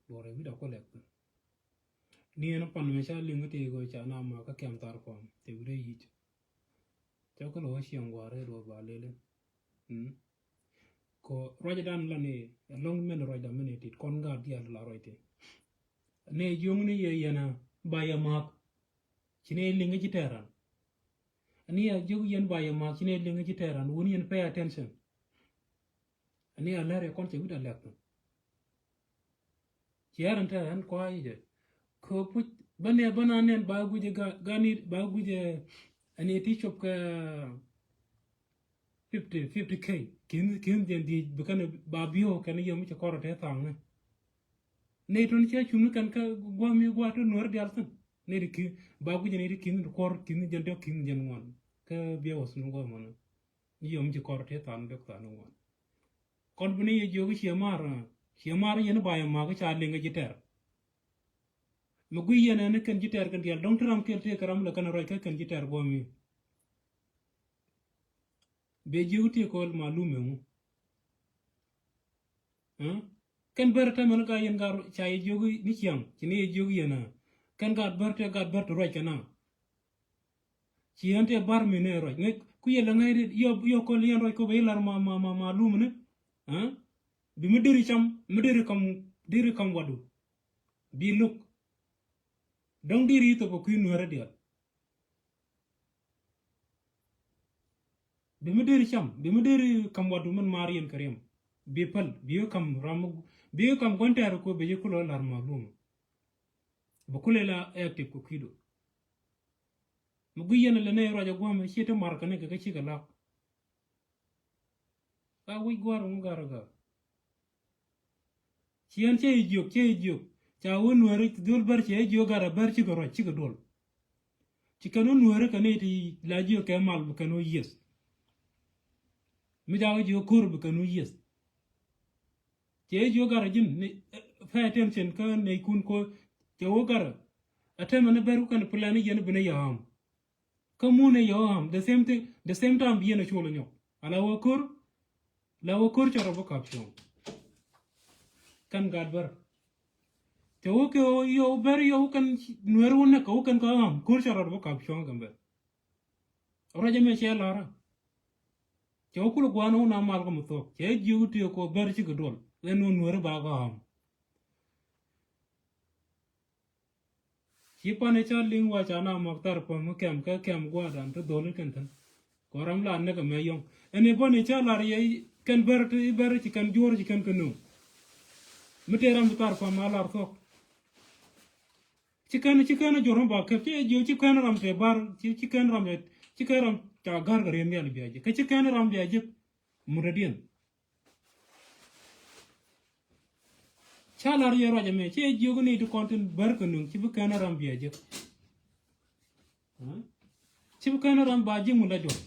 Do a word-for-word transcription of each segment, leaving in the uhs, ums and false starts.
Luɔrɛ wi̱cdɛ kulɛ kɛ. Ni ɛn pan mɛ ca liŋ kä tëë kɛ ca na ma kä kɛm thar kɔm tëë wi̱cdɛ yic. Cä kä lɔ wä ciɛŋ gua̱a̱r rɛy luɔr ba lele. Mm. Kɔ ruacdan la ni ɛlɔŋ mɛn ruacdan mɛn tit kɔn gaat diaal la ruac ti. Nɛ jiöŋni yɛ yɛn a ba yɛ ma̱a̱k. Ci nɛ liŋ kä ji̱ tɛɛran. Ani a jiök yɛn ba yɛ ma̱a̱k ci nɛ liŋ kä ji̱ tɛɛran wun yɛn pay attention. Ani a lɛr yɛ kɔn cɛ wi̱cdɛ lɛk. Ci ɛr ɛn te ɛn kua i̱ jɛ. Kɛ puc bä nɛ bä na nɛn ba guic ɛ ga, ga ni ba guic ɛ ɛn i̱ ti cop kɛ fifty, fifty K. Ki̱n, ki̱n jɛn di bi kɛn ba bi̱o kɛn yɛ mi cɛ kɔr ɛ te thaŋ ni. Nɛ tun cɛ cum ni kɛn kä guam mi gua te nuɔr dial thin. Nɛ di ki̱n ba guic ɛ nɛ di ki̱n di kuɔr ki̱n jɛn diɔk ki̱n jɛn ŋuan. Kä biɛ wä thin guam mɔnɛ. Ni yom ci kɔr te than dek than ŋuan. Kɔn bi ni yɛ jiök ciɛ mar, ciɛ mar yɛn ba yɛ mak ca liŋ kä ji̱ tɛr. Mi gui yɛn ɛn kɛn ji̱ tɛr kɛn diaal dɔ̱ŋ ti ram kel tëë kɛ ram lɛ kɛn ruac kä kɛn ji̱ tɛr guɔ̱mi. Bɛ jiök tëë kɔl malum ɛŋu. Ɛ? Kɛn bär tɛmɛn ka yɛn ka ca yɛ jiök ni ciaŋ ci ni yɛ jiök yɛn ɛ. Kɛn gat bär tëë gat bär ti ruac kɛn a. Ci yɛn tëë bar mi nɛ ruac ŋäc ku yɛ lɛ ŋäc ri yɔ yɔ kɔl yɛn ruac kɔ bɛ ilar ma ma ma ma lum ni. Ɛ? Bi mi deri cam mi deri kam deri kam wadu. Bi luk. Dɔŋ deri thop kɛ kui̱ nuɛrɛ dial. Bi mi deri cam bi mi deri kam wadu min mar yɛn kɛ riɛm. Bi päl bi kam ram bi kam gua̱n tɛɛr kɔ bɛ jɛ kulɔ lar ma lum. Bi kulɛ la active kɛ kui̱ do. Mi gui yɛn lɛ nɛ ruac a guam ci ti mar kɛ ni kɛ kɛ ci kɛ lak. Ka wi̱c gua̱r ŋu gar gar. Ci yɛn cɛ i̱ jiök cɛ i̱ jiök ca wä nuääri dhol bär cɛ i̱ jiök gar a bär cikɛ ruac cikɛ duɔl. Ci kɛn wä nuääri kɛ ni ti la jiök kɛ mal bi kɛn wä yieth. Mi ca wä jiök ko̱r bi kɛn wä yieth. Cɛ i̱ jiök gar a ji̱n ni pay attention kä nɛy kun ko cɛ wä gar a. A tɛmɛ ni bär ku kɛn plan i̱ yɛn bi ni yɛ ɣam. Kä mun ɛ yɛ ɣam the same thing the same time bi yɛn a col a nyɔk. A la wä ko̱r la wä ko̱r cɛ rɔ bä kap cuɔ̱ŋ. Kɛn gat bär. Cɛ wä kɛ yɛ wä bär yɛ wä kɛn nuɛr wä nɛk kɛ wä kɛn kä ɣam ko̱r cɛ rɔ bä kap cuɔ̱ŋ kɛn bär. Ruac ɛmɛ cɛ lar. Cɛ wä kul gua̱a̱n wä na mal kä mi thuɔ̱k cɛ jiök ti kɔ bär cikɛ duɔl. Ɛn wä nuɛr ba kä ɣam. Ci pan i̱ ca liŋ wa ca na mak thar pam mi kɛm kɛ kɛm gua̱a̱dan ti dholi kɛn thin. Kɔ ram la näk ɛmɛ yɔŋ ɛn i̱ pan i̱ ca lar yɛ kɛn bär ti i̱ bär ci kɛn juɔr ci kɛn kɛ nöŋ. Mi tëë ram ti thar pam a lar thuɔ̱k. Ci kɛn ci kɛn juɔr mi ba kɛp ci jiö ci kɛn ram tëë bar ci ci kɛn ram ci kɛn ram ca gar kɛ riɛn nhial bia ji̱ kɛ ci kɛn ram bia ji̱. Mutadiɛn. Ca lar yɛ ruac ɛmɛ cɛ jiök ni ti kɔn tin bär kɛ nuŋ ci bi kɛn ram bia jek. Ci bi kɛn ram ba jek mut la jɔr.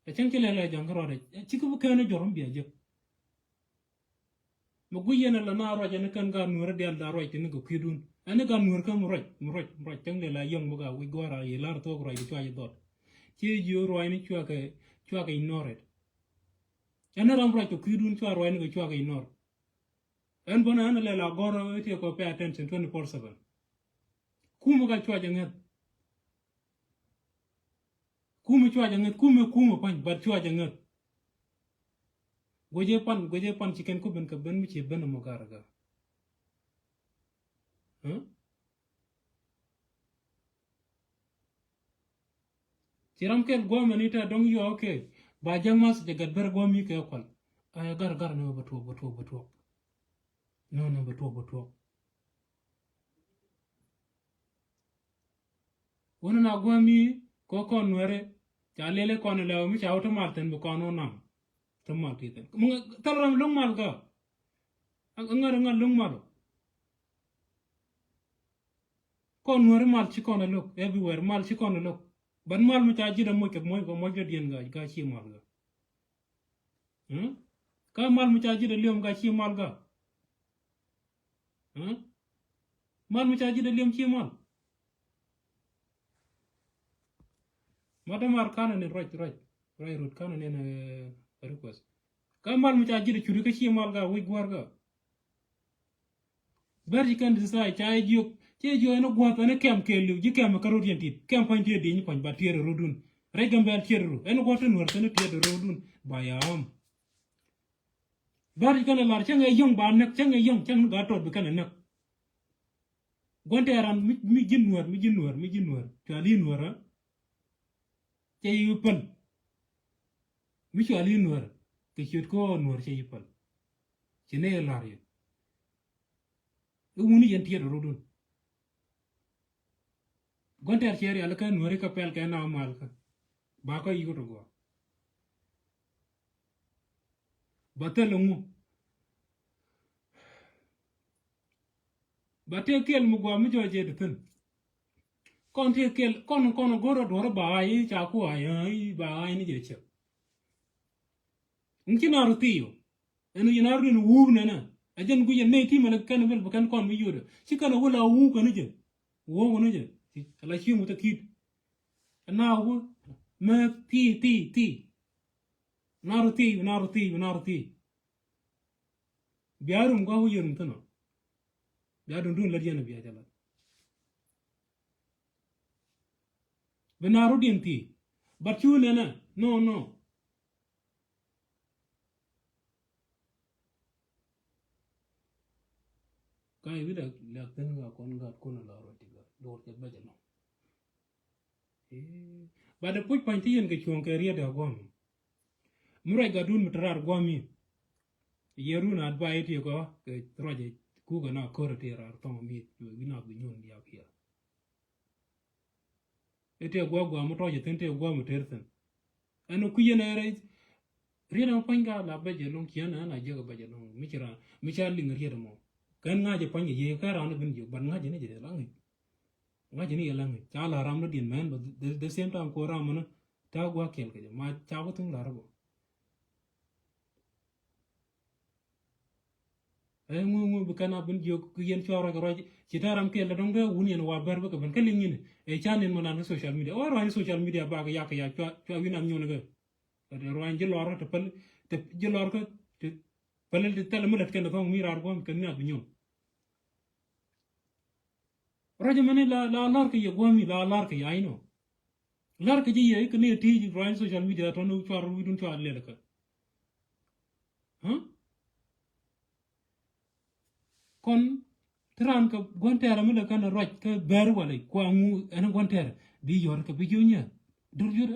Ɛ cäŋ ci lɛ lɛ ja̱ŋ kä ruac ɛ ci bi kɛn jɔr ram bia jek. Mi guic yɛn ɛ la na ruac ɛn kɛn gaat nueer diaal da ruac tini kɛ kui̱dun ɛn gaat nueer kä mi ruac mi ruac mi ruac cäŋ lɛ la yɔŋ mi gaat wi̱c gua̱a̱r a yi lar thuɔ̱k ruac di cua yi dhɔt. Ci jiök ruac ni cua kɛ cua kɛ ignore it. Ɛn ram ruac kɛ kui̱dun cua ruac ni kɛ cua kɛ ignore. Ɛn bä na ɛn lɛ la gɔr ɛ ti kɔ pay attention twenty four seven. Kumɛ ka cua jɛ ŋäth. Kumɛ cua jɛ ŋäth kumɛ kumɛ pa̱ny but cua jɛ ŋäth. Guecɛ pan guecɛ pan ci kɛn ku ben kɛ ben mi ci ben mɔ gar kä. Ci ram kɛl guɔmɛ ni tɛ dɔŋ yɔ kɛ ba jäŋ mas jɛ gat ber guɔmi kɛ kual. Ɛ gar gar ni bɛ tuɔk bɛ tuɔk bɛ tuɔk. Ni bɛ tuɔk bɛ tuɔk. Wuni na guɔmi kɔ kɔn nuɛri ca lele kɔn lɛ mi ca wä ti mal thin bi kɔn wä nam. Ti mal ti thin mi thal ram loŋ mal ga. Ŋar ŋar loŋ mal. Kɔn nuɛri mal ci kɔn a look everywhere mal ci kɔn a look. But mal mi ca ji̱ da moc kɛ moc kɛ moc kɛ diɛn ga ga ci mal ga. Kä mal mi ca ji̱ da liom ga ci mal ga. Mal mi ca ji̱ da liom ci mal. Ma da mar kanɛ ni ruac ruac ruac rut kanɛ ni request. Kä mal mi ca ji̱ da curi kä ci mal ga wi̱c guar ga. Bär ci kɛn decide ca jiök, ci jiök ɛn gua̱th ɛn kɛm kɛɛliw, ji̱ kɛm kä rot yɛn tit, kɛm pa̱ny tiɛɛr di̱ny pa̱ny ba tiɛɛr rotdun. Rɛy Gambɛl tiɛɛr rot, ɛn gua̱th ti nuɔr kɛn tiɛɛr rotdun ba ya am. Bär ci kɛn lar cäŋ ɛ yɔ̱ŋ ba näk, cäŋ ɛ yɔ̱ŋ, cäŋ ni gat tɔt bi kɛn ɛ näk. Gua̱n tɛɛr ran mi, mi ji̱ nuɔr, mi ji̱ nuɔr, mi ji̱ nuɔr, cua li̱i̱ nuɔr, cɛ yi päl. Mi cua li̱i̱ nuɔr, kɛ ciöt kä nuɔr cɛ yi päl. Ci nɛ lar yɛ. I̱ wuni yɛn tiɛɛr rotdun. Gua̱n tɛɛr cɛ rial kä nuɔri kä pɛl kɛ na mal kä. Ba kä yut gua. Ba thil ŋu. Ba tëë kɛl mi gua mi jɔɔc jɛ di thin. Kɔn tëë kɛl, kɔn, kɔn go̱r a duɔr ba ay, ca ku ay, ay, ba ay ni jɛ cɛ. Ŋ ci na ru thiyo. Ɛn wi̱i̱ na ru din wuuk nɛnɛ. A jɛn guic ɛn nɛy ti mɛn kɛn bil bi kɛn kɔn mi yudɛ. Ci kɛn a wul a wuuk kɛn jɛ. Wuuk kɛn jɛ. Ala ci mu te kit. Ɛn na wu mɛ thi, thi, thi. Na ru thi, na ru thi, na ru thi. Bia rum gua wu yɛ rum thin ɔ. Bia dun dun lät yɛn bia jɛ lät. Bi na ru din thi. But cu nɛnɛ. No, no. Ka i̱ wi̱dɛ lɛk thi̱n ka kɔn gat kun a la ruac ti gat duɔr cɛ bɛc ɛnɔ. Ëë, bat ɛ puc pa̱ny ti yɛn kɛ cuɔ̱ŋ kɛ riet ɛ gua̱m. Mi ruac gatdun mi te raar gua̱m mi. Yɛ run advice ti kɔ kɛ ruac ɛ kukɛ na kör ti raar thɔŋ mi wi̱na bi nyun diak yɛ. Ɛ tëë gua̱a̱k gua̱a̱k mi tɔ̱ɔ̱c ɛ thi̱n tëë gua̱a̱k mi tëër thi̱n. Ɛn ɛ kui̱ yɛn ɛ rɛy riet ɛmɔ pua̱ny ka la bɛc ɛlɔ̱ŋ ciɛn ɛn a jiäk ɛ bɛc ɛlɔ̱ŋ mi ci raan mi ca liŋ riet ɛmɔ. Kɛn ŋa̱c ɛ pua̱ny ɛ yiëë kɛ raan ɛ bin jiök, but ŋa̱c ɛn ɛ jɛ la ŋi̱c. Ŋa̱c ɛn ɛ jɛ la ŋi̱c ca la ram ni diɛn mɛn, but the, the same time ko ram ɛn ta gua̱a̱k kɛɛl kɛ jɛ ma ca wä thuŋ la rɛ bä. Ɛ ŋu ŋu bi kɛn a bin jiök ki yɛn cua ruac ruac ci tɛ ram kɛɛl dɔŋ dee wun yɛn wa bɛr bikɛ ben kä liŋ nyin ɛ ca nin mɔ nan kä social media. Wa ruac ni social media bak yak yak cua cua wi̱n an nyuɔn kɛ. Ruac ji̱ lɔr kä te päl te ji̱ lɔr kä te päl te thɛl mi lät kɛn dee thɔŋ mi raar guɔ̱m kɛn ni a bi nyuɔn. Ruac mɛni la la lar kɛ yɛ guami la lar kɛ yɛ, I know. Lar kɛ ji̱ yɛ ikɛ ni ti ruac social media tɔn cuar wi̱dun cuar lɛl kɛ. Huh? Kɔn ti ran kɛ guan tɛɛr mi lɛ kɛn ruac kɛ bɛr walɛ kua ŋu ɛn guan tɛɛr bi yɔr kɛ bi jiu nyɛ. Dur yur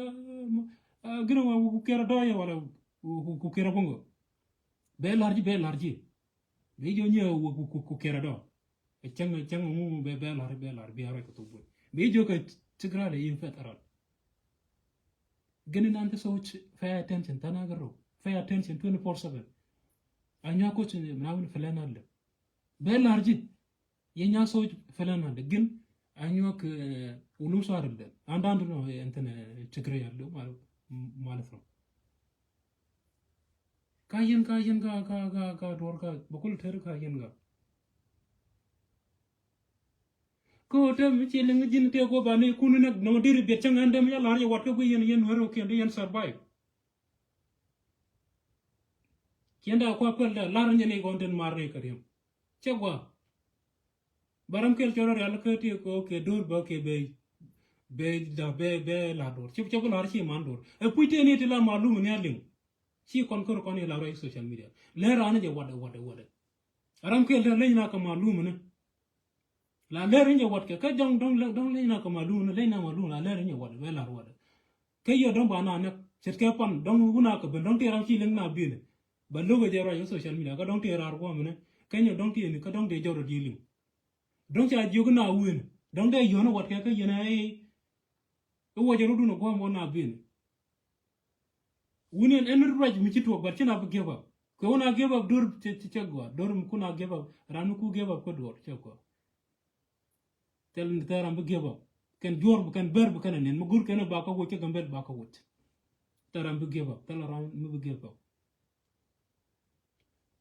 gina wa ku kɛra dɔyɛ walɛ ku kɛra bungo. Bɛ lar ji̱ bɛ lar ji̱. Bɛ jɔ nyɛ wä ku, ku, ku kɛrɛ dɔ. Ɛ cäŋ, ɛ cäŋ ŋu bɛ, bɛ lar, bɛ lar, bɛ lar kɛ thok bun. Bɛ jɔ kɛ Tigray lɛ in federal. Gɛn nan ti so pay attention, tana gɛ ro. Pay attention twenty four seven. A nyɔ ko tin na win fɛlɛ na lɛ. Bɛ lar ji̱. Yɛ nya so fɛlɛ na lɛ. Gin a nyɔ kɛ, eh, ulum so aril dɛ. Andan dun, eh, ɛn tɛn, eh, Tigray ya lɛ mal, mal from. Ka yɛn ka yɛn ka ka ka ka duɔr ka bä kul ter ka yɛn ka. Ko te mi ci liŋ ji̱n te ko ba ni kun ni nɔmɔ diri biɛt cäŋ ɛn dem ya lar yɛ wat kä gui yɛn yɛn wɛr wä kiɛn di yɛn survive. Kiɛn da kua pɛl da lar nyɛ ni gɔn den mar ni ka riɛm. Cɛ gua. Ba ram kɛl cɔl rial kä ti kɔ kɛ do̱r bä kɛ bɛ, bɛ la bɛ, bɛ la do̱r. Cip cɔp lar ci man do̱r. Ɛ puc tëë ni ti la malum ni a liŋ. Ci kɔn kör kɔn i̱ la rɔy social media. Lɛ ran jɛ wadɛ, wadɛ, wadɛ. Ram kɛl te leny na kɛ malum ni. La lɛ rin jɛ wadɛ kɛ, kä dɔŋ, dɔŋ, dɔŋ leny na kɛ malum ni, leny na malum la lɛ rin jɛ wadɛ, bɛ lar wadɛ. Kä yɛ dɔ̱ŋ ba na nɛk ce̱tkɛ pan dɔ̱ŋ wun a kɛ ben dɔ̱ŋ tëë ram ci liŋ na bi̱i̱ni. Ba lo̱k ɛ jɛ ruac kä social media kä dɔ̱ŋ tëë raar guɔ̱mini. Kä nyɛ dɔ̱ŋ tëë ni kä dɔ̱ŋ tëë jɔr rɔ ji̱ liŋ. Dɔ̱ŋ ca jiök na wun dɔ̱ŋ dee yɔ̱n ɛ watkɛ kä yɛn ɛ i̱ wä jɛ rɔ̱dun ɛ guɔ̱m wä na bi̱i̱ni. Wun ɛn ɛn ruac mi ci tuɔɔk bat ci na bi give up. Kɛ wun a give up do̱r cɛ cɛ gɔaa do̱r mi kun a give up ran mi ku give up kä duɔr cɛ gɔaa. Thil ni thil ram bi give up. Kɛn juɔr bi kɛn bɛr bi kɛn a nin mi gur kɛn a ba kä wuc kä Gambɛl ba kä wuc. Thil ram bi give up, thil ram mi bi give up.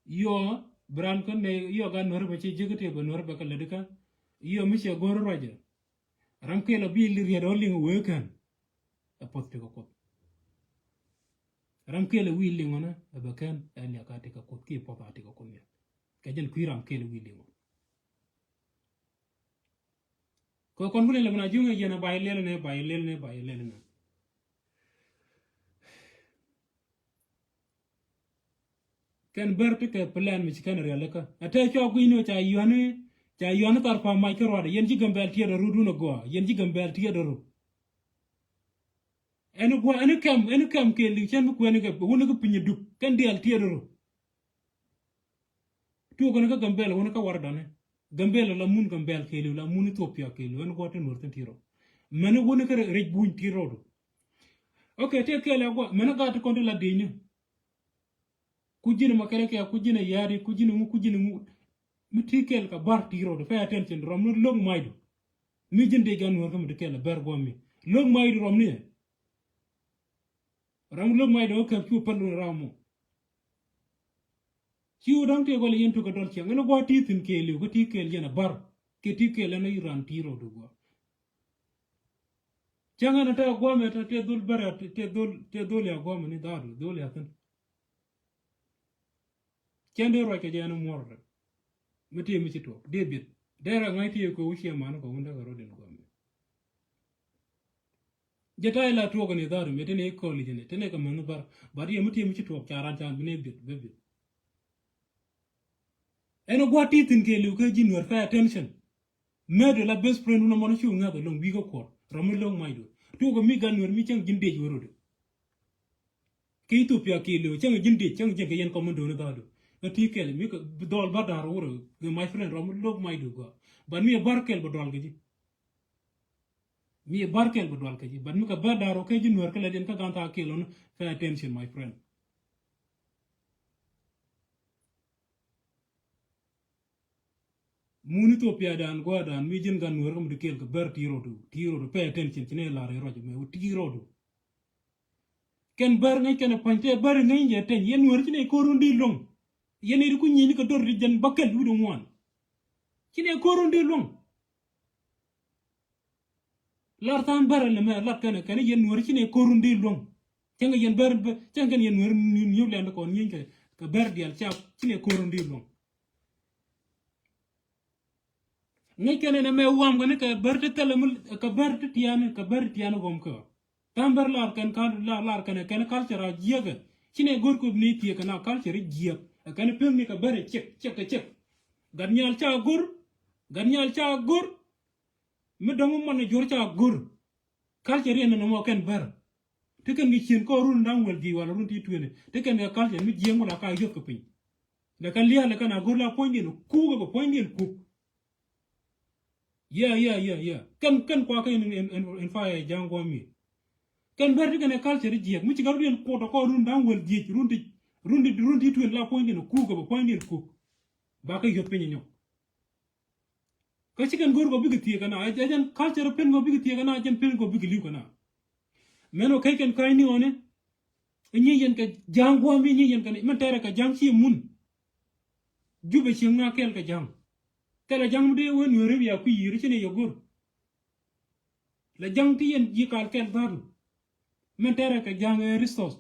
Yɔ bi ran kä nɛ yɔ ga nuɔr bɛ ci jek ti bɛ nuɔr bɛ kä lɛ di kä. Yɔ mi cɛ go̱r ruacɛ. Ram kɛl a bi li riɛt ɔ liŋ wee kɛn. Ɛ puɔth ti kä Kuoth. Ram kɛl a wi̱i̱ liŋ ɔ nɛ ɛ bɛ kɛn ɛ liak a ti kä Kuoth ki puɔth a ti kä Kuoth miɛth. Kɛ jɛn kui̱ ram kɛl a wi̱i̱ liŋ ɔ. Kɛ kɔn ku lɛl mɛ na ji̱ ŋäc yɛn a ba ilɛl ni, ba ilɛl ni, ba ilɛl ni. Kɛn bär ti kɛ plan mi ci kɛn rialikä. A te cua gui̱ni ca yuani, ca yuani thar pa mac kä ruadɛ. Yɛn ji̱ Gambɛl tiɛɛt a rut wun a gɔaa. Yɛn ji̱ Gambɛl tiɛɛt a rut. Ɛn guɔ, ɛn kɛm, ɛn kɛm kɛɛliw cɛn mi kuɛni kɛ wuni kä piny duk kɛn diaal tiɛɛt rɔ. Tuɔk kɛn kä Gambɛl wuni kä war dɔni. Gambɛl la mun Gambɛl kɛɛliw, la mun Ethiopia kɛɛliw, ɛn guɔ ti nuɔr thin ti rɔ. Mɛni wuni kä rɛc buny ti rɔ do. Ok, tëë kɛɛl ɛ guɔ mɛni gaat ti kɔn ti la di̱i̱ni. Ku ji̱n ma kɛn kɛ, ku ji̱n a ya̱ri, ku ji̱n a ŋu, ku ji̱n a ŋu. Mi ti kɛl kɛ bär ti rɔɔdu, pay attention, rɔm ni lo̱k macdu. Mi ji̱n dee gan wär kä mi ti kɛl a bär guɔ̱m mi. Lo̱k macdu rɔm ni ɛ. Rɔm ni lo̱k macdu kä kɛp cu päl run ram mɔ. Ci wä da̱ŋ tëë gɔl yɛn tuk kɛ dɔl ciaŋ, ɛn a gua̱a̱ ti thi̱n kɛɛliw, kä ti kɛl yɛn a bär. Kɛ ti kɛl ɛn a iran ti rɔɔdu gua̱a̱. Ciaŋ ɛn a te a gua̱a̱m ɛ te, te dhol bär a, te, te dhol, te dhol ya gua̱a̱m ni dhaadu, dhol ya thi̱n. Cɛn dee ruac kɛ jɛ ɛn muɔr rɛ. Mi ti mi ci tuɔk dee biet dee rɛ ŋa̱c ti kɛ wi̱c yɛ man kɛ wun dee kɛ rɔ den guam. Jɛ ta̱y la tuɔk ni dhar mi ti ni kɔli jɛ ni ti ni kɛ mɛn dhar. But yɛ mi ti mi ci tuɔk ca ran can bi ni biet bɛ biet. Ɛn gua̱ ti thin kɛ liw kɛ ji̱ nuɛr pay attention. Mëëdɛ la best friend wun amɔn cu ŋa̱th ɛlɔŋ wi̱i̱ kä kuɔr rɔm mi lo̱ŋ macdu. Tuɔk mi gan nuɛr mi cäŋ ji̱n dec wä rɔdɛ. Kɛ Ethiopia kɛɛliw cäŋ ji̱n dec cäŋ ji̱n kɛ yɛn kɔmandoni dhadu. Kä ti kɛl mi kɛ dhɔl bär da̱r wurɛ kɛ my friend rɔm mi lo̱k macdu gɔaa. But mi ɛ bär kɛl bɛ dual kɛ ji̱. Mi ɛ bär kɛl bɛ dual kɛ ji̱ but mi kɛ bär da̱r wä kɛ ji̱ nuɛr kɛ lɛ diɛn kä gan thaak kɛɛl ɔni. Pay attention my friend. Mun Ethiopia dan gua̱a̱ dan mi ji̱n gan nuɛr kä mi di kɛɛl kɛ bär ti rɔdu ti rɔdu pay attention ci nɛ lar i ruac mɛ wä ti rɔdu. Kɛn bär ŋäc kɛn a pa̱ny tɛ bär ŋäc jɛ tɛny yɛn nuɛr ci nɛ ko̱r wun di luɔ̱ŋ. Yɛn iri ku nyieni kɛ dor di jɛn bäkɛl wi̱dɛ ŋuan. Ci nɛ ko̱r wun di luɔ̱ŋ. Lar tha̱a̱ŋ bärɛ lɛ mɛ lat kɛnɛ kɛnɛ yɛn nuɔ̱ri ci nɛ ko̱run di luɔ̱ŋ. Cäŋ kɛ yɛn bär cäŋ kɛn yɛn nuɔ̱ri New Land kɔn nyieny kɛ kɛ bär diaal ca ci nɛ ko̱run di luɔ̱ŋ. Ŋäc kɛnɛ nɛ mɛ wam kɛnɛ kɛ bär ti thɛlɛ mi kɛ bär ti tiani kɛ bär ti tiani ɣɔm kɛ. Tha̱a̱ŋ bär lar kɛn kal lar lar kɛnɛ kɛnɛ culture a jiɛkɛ ci nɛ go̱r kop ni thiek kɛn a culture jiɛk. Kɛnɛ pek ni kɛ bär cek cek kɛ cek. Gat nyal ca go̱r gat nyal ca go̱r. Mi dɔ̱ŋ mi mɔn ni juɔ̱r ca go̱r. Culture riɛn ni nɔmɔ kɛn bär. Ti kɛn kɛ cien kɔ run da̱ŋ wäl ji̱ wala run ti tueni ti kɛn kɛ culture mi jiɛŋ wala ka yuɔth kɛ piny. Lɛ kɛn lia̱a̱ lɛ kɛn a go̱r la puɔ̱nydiɛn kuk kɛ puɔ̱nydiɛn kuk. Yeah, yeah, yeah, yeah. Kɛn kɛn kua kɛ in in in in fire ja̱a̱ŋ guam mi. Kɛn bär ti kɛn ɛ culture jiɛk mi ci kɛ run diɛn kuɔt kɔ run da̱ŋ wäl jiɛc run ti run ti run ti tueni la puɔ̱nydiɛn kuk kɛ puɔ̱nydiɛn kuk. Ba kɛ yuɔth piny nyɔk. Kä ci kɛn go̱r kɔ bikɛ thiek kɛn a ɛ jɛn culture pen kɔ bikɛ thiek kɛn a jɛn pen kɔ bikɛ li̱w kɛn a. Mɛn ɔ kec kɛn ka̱ny ni ɣɔni. I̱ nyi yɛn kɛ ja̱a̱ŋ gua̱a̱m i̱ nyi yɛn kɛn mɛn tɛrɛ kɛ ja̱a̱ŋ ci mun. Jupɛ cieŋ na kɛl kɛ ja̱a̱ŋ. Thɛlɛ ja̱a̱ŋ mi dee wen nueeri bia kui̱ yi̱i̱r ci ni yɛ go̱r. Lɛ ja̱a̱ŋ ti yɛn ji̱ kal kɛl dha̱a̱du. Mɛn tɛrɛ kɛ ja̱a̱ŋ ɛ resource.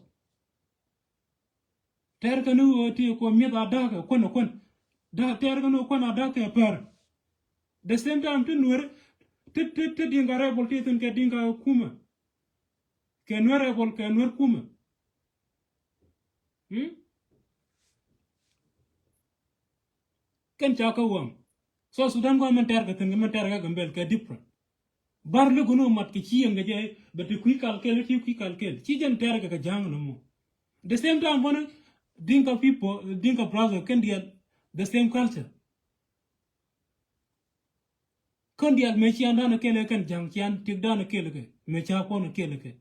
Tɛɛr kɛn ni ɣöö ti kɔ mi̱eth a da̱a̱kɛ kuän a kuän. Da̱a̱k tɛɛr kɛn ni ɣöö kuän a da̱a̱kɛ pɛr. The same time ti nuer ti ti ti Dinka rebel ti thin kɛ Dinka kumɛ. Kɛ nuer rebel kɛ nuer kumɛ. Hmm? Kɛn ca kä wäŋ. South Sudan kɔn mɛn tɛɛr kɛ thi̱n kɛ mɛn tɛɛr kɛ Gambel kɛ different. Bar li kɔn mat kɛ ci yɛn kɛ jɛ bɛ ti kui̱ kal kɛl ti kui̱ kal kɛl ci jɛn tɛɛr kɛ kɛ ja̱a̱ŋ nɔmɔ. The same time bɔni Dinka people, Dinka brother kɛn diɛl the same culture. Kän diaal mëë cian dan kɛl kɛn ja̱ŋ cian tik dan kɛl kɛ mëë ca kɔn kɛl kɛ.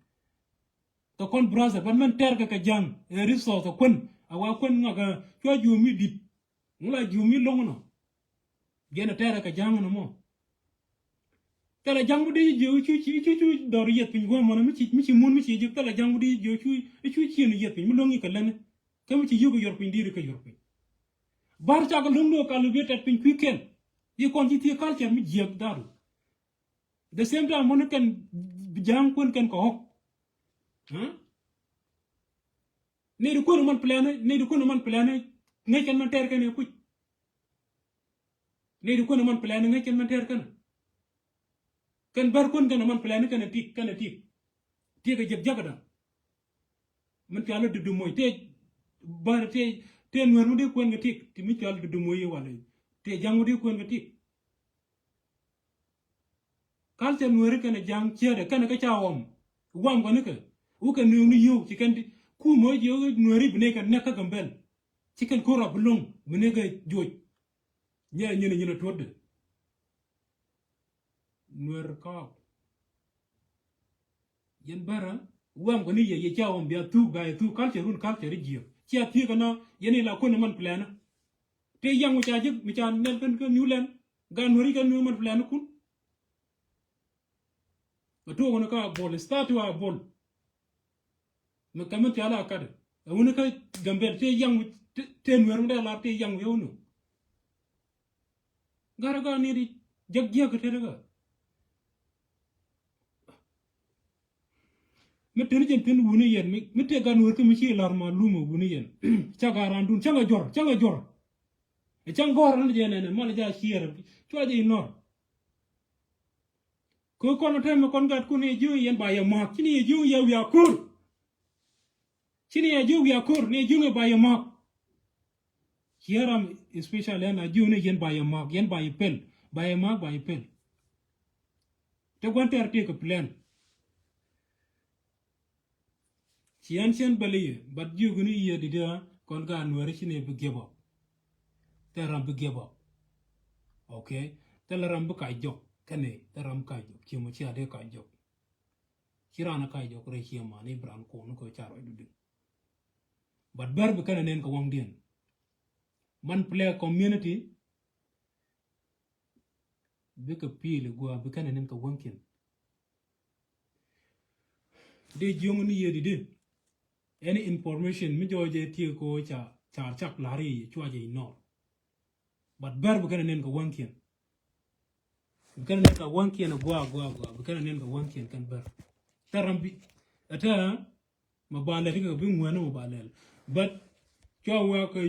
Kɛ kɔn brother but mɛn tɛɛr kɛ kɛ ja̱ŋ ɛ resource kuän a wa kuän ŋak a cua jiu mi dit. Ŋu la jiu mi loŋ nɔ. Jɛn a tɛɛr kɛ ja̱ŋ nɔ mɔ. Thilɛ ja̱ŋ mi dee jiu cu cu cu dɔr yieth piny gua̱a̱m mɔnɔ mi ci mi ci mun mi ci jiu thilɛ ja̱ŋ mi dee jiu cu cu cien yieth piny mi loŋ yi kɛ lɛni. Kä mi ci yio̱k kɛ yɔr piny di̱i̱ri kɛ yɔr piny. Bar cakɛ lo̱ŋ ni ɣöö ka lup yɛ tɛt piny kui̱ kɛl. Yi kɔn ci thiee culture mi jiääk da̱a̱du. The same time mɔni kɛn ja̱a̱ŋ kuën kɛn kɛ ɣɔ̱k. Nɛy di kuën man plɛni nɛy di kuën man plɛni ŋäc kɛn man tɛɛr kɛn ɛ kuc. Nɛy di kuën man plɛni ŋäc kɛn man tɛɛr kɛn. Kɛn bär kuän kɛn a man plani kɛn a tik, kɛn a tik. Tik a jek jek a da̱ŋ. Min cɔal a dudu moc tëë bär tëë, tëë nuɛr mi dee kuɛn kɛ tik ti mi cɔal a dudu moc i̱ wal i̱ tëë ja̱ŋ mi dee kuɛn kɛ tik. Culture nuɛri kɛn a ja̱ŋ ciɛɛdɛ kɛn a kä ca ɣɔm. Wam kɔni kɛ wukɛ nuɛɛk ni yio̱o̱k ci kɛn di kumä jiök nuɛri bi nɛy kɛ nɛk kä Gambɛl. Ci kɛn ko̱r a bi lo̱ŋ bi nɛy kɛ juɔc. Nyɛ nyinɛ nyinɛ tuɔ̱tdɛ. Nuɛr kɔɔk. Yɛn bärä wam kɔni yɛ yɛ ca wam bia thuk ba yɛ thuk culture run culture jiɛ cia thiek kɛ na yɛn ila kuɔn man plan. Te yaŋ mi ca jik mi ca nɛn kɛn kɛ new land gan nuɛri kɛn new man plan kun. Mɛ tuɔk kɔni ka bol start wa bol. Mɛ kɛ mi thial a kat ɛ wuni kä Gambɛl te yaŋ te nuɛr mi dee lar te yaŋ wi̱i̱ wuni. Gat ɛ gat ni di jek jiäk tet ɛ gat. Mi teni jɛn teni wuni yɛn mi tëë gat nuɔr kä mi ci lar ma lumä wuni yɛn. Cak a randun cak a jɔr cak a jɔr. Ɛ cak gɔr ni jɛ nɛnɛ mal ja ciɛr cua jɛ inɔr. Kɛ kɔn tɛmɛ kɔn gat kun yɛ jiöŋ yɛn ba yɛ ma̱a̱k cini yɛ jiöŋ yɛ wiaa ko̱r. Cini yɛ jiöŋ wiaa ko̱r ni yɛ jiöŋ yɛ ba yɛ ma̱a̱k. Ciɛ ram especially ɛn a jiöŋ ni yɛn ba yɛ ma̱a̱k yɛn ba yɛ pɛl ba yɛ ma̱a̱k ba yɛ pɛl. Te gua̱n tɛr tëë kɛ plan. Ci ɛn cɛn bäli yɛ but jiök ni yɛ di̱t ɛ kɔn gaat nuɛri ci ni bi give up. Thil ram bi give up. Okay. Thil ram bi kac jɔk kɛnɛ thil ram bi kac jɔk ci mɔ ci a dee kac jɔk. Ci ran a kac jɔk rɛy ci ɛmani bi ran kun ni kɛ ca rɔy dudi. But bär bi kɛnɛ nen kɛ waŋdiɛn. Man play community. Bikɛ pi̱i̱l ɛ gua̱a̱ bi kɛnɛ nin kɛ wäŋkiɛn. Dee jiöŋ ni yee di di. Any information mi jɔɔc ɛ tiek ko ca car cak la̱r i̱ cua jɛ ignore. But bär bi kɛnɛ nin kɛ wäŋkiɛn. Bi kɛnɛ nin kɛ wäŋkiɛn ɛ gua̱a̱ gua̱a̱ gua̱a̱ bi kɛnɛ nin kɛ wäŋkiɛn kɛn bär. Thil ram bi ɛ tɛ ma ba lɛl ikɛ bi ŋuɛn ma ba lɛl. But cua wä kä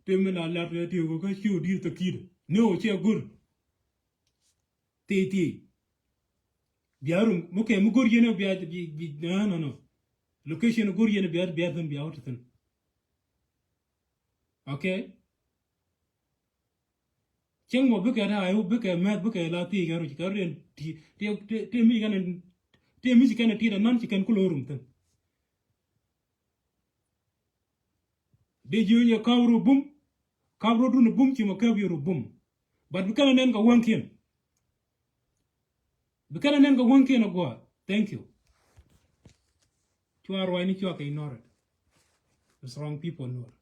tëë mi la lat kɛ tëë wä kä ci wä di̱i̱t thäki̱t ni wä ciɛ go̱r. Thii thii. Bia rum mi kɛ mi go̱r yɛn bia bi bi no no no. Location go̱r yɛn bia bia thin bia wä thin. Okay. Cieŋ mɔ bikɛ ta̱a̱ i̱ bikɛ mɛth bikɛ la thiec kɛ ruc kɛ ruc ti ti ti mi ci kɛn ti mi ci kɛn ti dɛ nan ci kɛn kulo rum thin. Dee jiöny yɛ kap rɔ bum kap rɔ dun bum ci mɔ kap yɛ rɔ bum. But bi kɛn a nɛn kɛ wäŋkiɛn. Bi kɛn a nɛn kɛ wäŋkiɛn a gua̱a̱. Thank you. Cua ruacni cua kɛ ignore it. It's wrong people nuɔr.